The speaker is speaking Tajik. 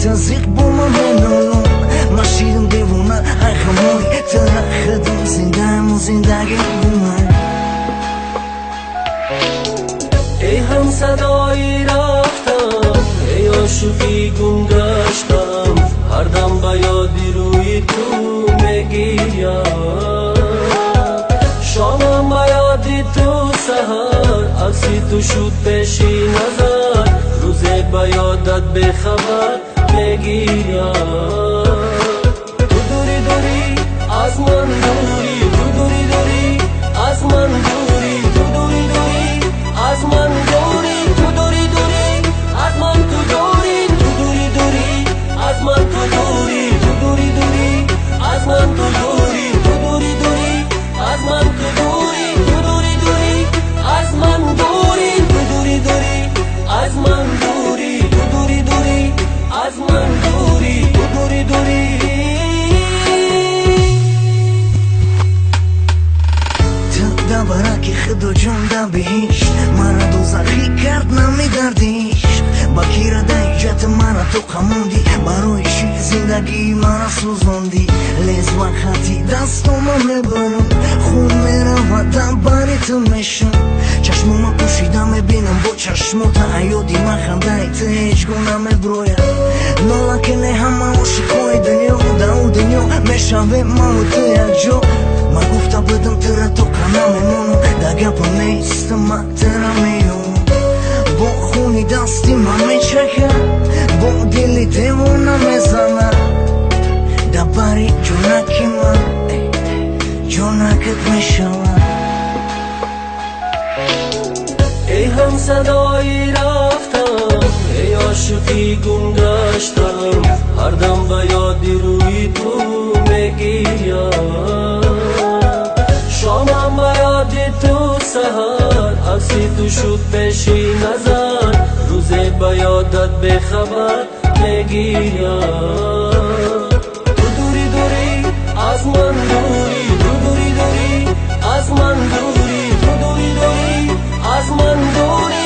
тазиқ бо ман менолам. Ман шидам девона, ай хамои тара худам зиндааму зиндаги гумай. Эй ҳамсадои рафтам, эй ошиқи гум гаштам, ҳар дам ба ёди рӯи ту мегирям. Шомам ба ёди ту саҳар, акси ту шуд пеши назар, рӯзе ба ёдат бехабар мегирям. Ту дури дури аз ман дури, ту дури дури аз ман дури, ту дури дури аз ман дури, ту дури дури аз ман ту дури, ту дури дури аз ман ту дури, ту дури дури аз ман ту дури, ту дури дури аз ман ту дури, ту дури дури аз ман дури, ту дури дури аз ман дури, ту дури дури аз ман дури, ту дури дури. Да бараки худоҷон да биҳишт, мара дӯзахӣ кард намедардиш. Ба кира да иҷата мара ту қамондӣ, барои чӣ зиндагии мара сӯзондӣ? Лезва хати дастома мебарам, хун меравад да бари ту мешам. Чашмома пӯшида мебинам бо чашмота, аёди ман хандаи ту ҳеҷ гоҳ намеброяд. Нола ки не ҳама ошиқҳои дунё, да ӯ дунё мешавем ману ту якҷо. Ман гуфта будам тура то қана мемонам, да гапам нестам ман тура меём. Бо хуни дасти ман мечакад, бо дили девона мезанад. Да бари ҷонаки ман ҷонакат мешавад. Эй ҳамсадои рафтам, эй ошиқи гум гаштам, ҳар дам ба ёди рӯи ту мегирям. Шомам ба ёди ту саҳар, акси ту шуд пеши назар, рӯзе ба ёдат бехабар мегирям. Ту дури дури аз ман дури, ту дури дури аз ман дури, ту дури дури аз ман дури.